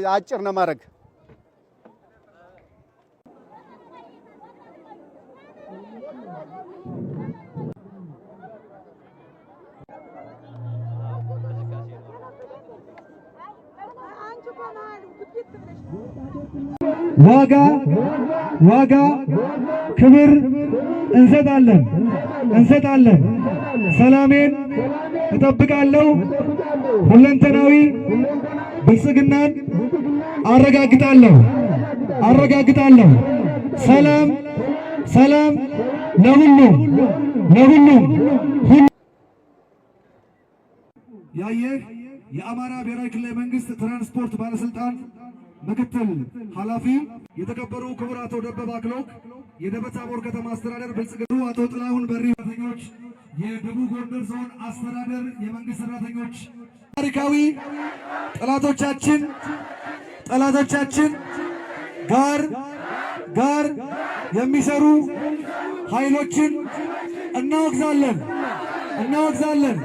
አጭር ለማድረግ። ዋጋ ክብር እንሰጣለን እንሰጣለን። ሰላሜን እጠብቃለሁ። ሁለንተናዊ ብልጽግናን አረጋግጣለሁ አረጋግጣለሁ። ሰላም ሰላም ለሁሉም ለሁሉም። ያየህ፣ የአማራ ብሔራዊ ክልላዊ መንግስት ትራንስፖርት ባለስልጣን ምክትል ኃላፊ፣ የተከበሩ ክቡር አቶ ደበበ አክሎግ፣ የደብረ ታቦር ከተማ አስተዳደር ብልጽግና፣ አቶ ጥላሁን በሪ ሰራተኞች፣ የደቡብ ጎንደር ዞን አስተዳደር የመንግስት ሰራተኞች፣ ታሪካዊ ጠላቶቻችን ጋር የሚሰሩ ኃይሎችን እናወግዛለን እናወግዛለን።